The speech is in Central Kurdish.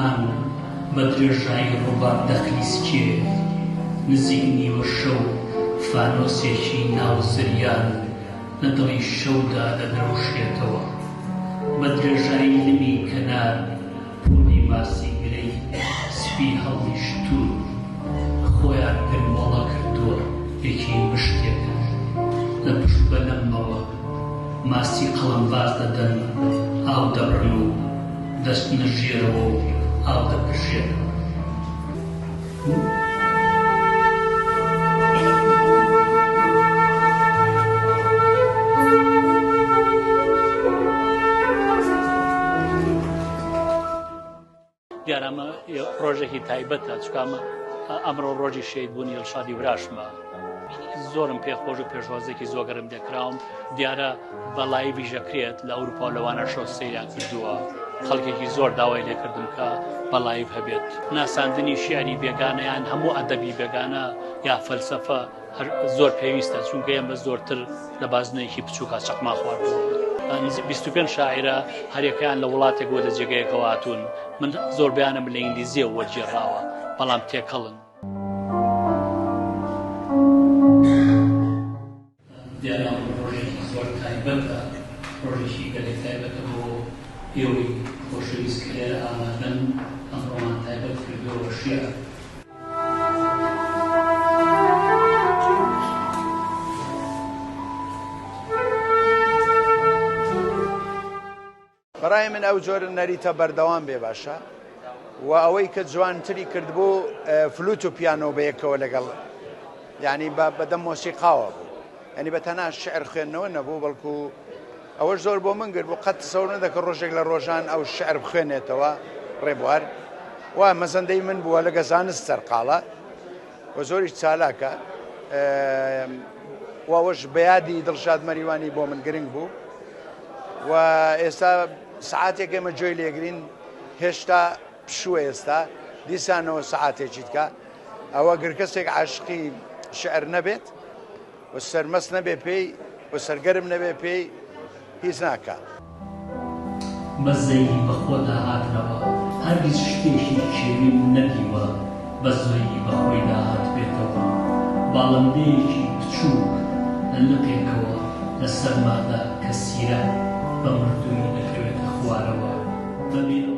مانگ بە درێژایی ڕووبار دەخلیسکێ، نزیک نیوە شەو فانۆسێکی ناو زریان لە دڵی شەودا دەدرەوشێتەوە. بە درێژایی لمی کەنار پۆلی ماسیگرەی سپی هەڵنیشتوون، خۆیان گرمۆڵە کردووە یەکی مشتێکن لە پشت بەلەمەوە. ماسی قەڵەمباز دەدەن، ئاو دەبڕن و دەچنە ژێرەوە و ئاو دەپرژێنەوە. دیارە ئەمە ڕۆژێکی تایبەتە چونکە ئەمە ئەمڕۆ ڕۆژی شەهید بوونی دڵشادی براشمە زۆرم پێخۆش و پێشوازێکی زۆر گەرم دەکراوم دیارە بە live یش دەکرێت لە ئەوروپا و لەوانە شەو سەیریان کردووە خەڵکێکی زۆر داوای لێکردم کە بە live هەبێت ناساندنی شیعری بێگانە یان هەموو ئەدەبی بێگانە یا فەلسەفە هەر زۆر پێویستە چونکە ئێمە زۆرتر لە بازنەیەکی بچووکا چەقمان خواردووە. 25 شاعیرە هەریەکەیان لە وڵاتێک وە لە جێگەیەکەوە هاتوون من زۆربەیانم لە ئینگلیزیەوە وەرگێڕاوە بەڵام تێکەڵن. دیارە ئەمڕۆ ڕۆژێکی زۆر تایبەتە، ڕۆژێکی گەلێک تایبەتە بۆ ئێوەی خۆشەویست کە لێرە ئامادەن، ئەمڕۆمان تایبەت کردووە بە شیعر. بەڕای من ئەو جۆرە نەریتە بەردەوام بێ باشە و ئەوەی کە جوانتری کردبوو فلوت و پیانۆ بەیەکەوە لەگەڵ یعنی بە بەدەم مۆسیقاوە بوو یعنی بە تەنها شعر خوێندنەوە نەبوو بەڵکو ئەوەش زۆر بۆ من گر بوو قەت تەسەور نەدەکرد ڕۆژێک لە ڕۆژان ئەو شعر بخوێنێتەوە ڕێبوار وا مەزەندەی من بووە لەگە زانست سەرقاڵە و زۆریش چالاکە و ئەوەش بە یادی دڵشاد مەریوانی بۆ من گرنگ بوو و ئێستا سعاتێک ئێمە گوێی لێگرین هێشتا پشووە ئێستا دیسانەوە سعاتێکی تکە ئەوە گەر کەسێک عاشقی شعر نەبێت و سەرمەست نەبێ پێی و سەرگەرم نەبێ پێی هیچ ناکا. بەزەیی بە خۆدا هاتنەوە، هەرگیز شتێکی کێویم نەدیوە بەزەیی بە خۆیدا هاتبێتەوە. باڵندەیەکی بچووک لە لقێکەوە لە سەرمادا کە سیرە بە مردوویی دەکەوێتە خوارەوە، بەبێ ئەوەی.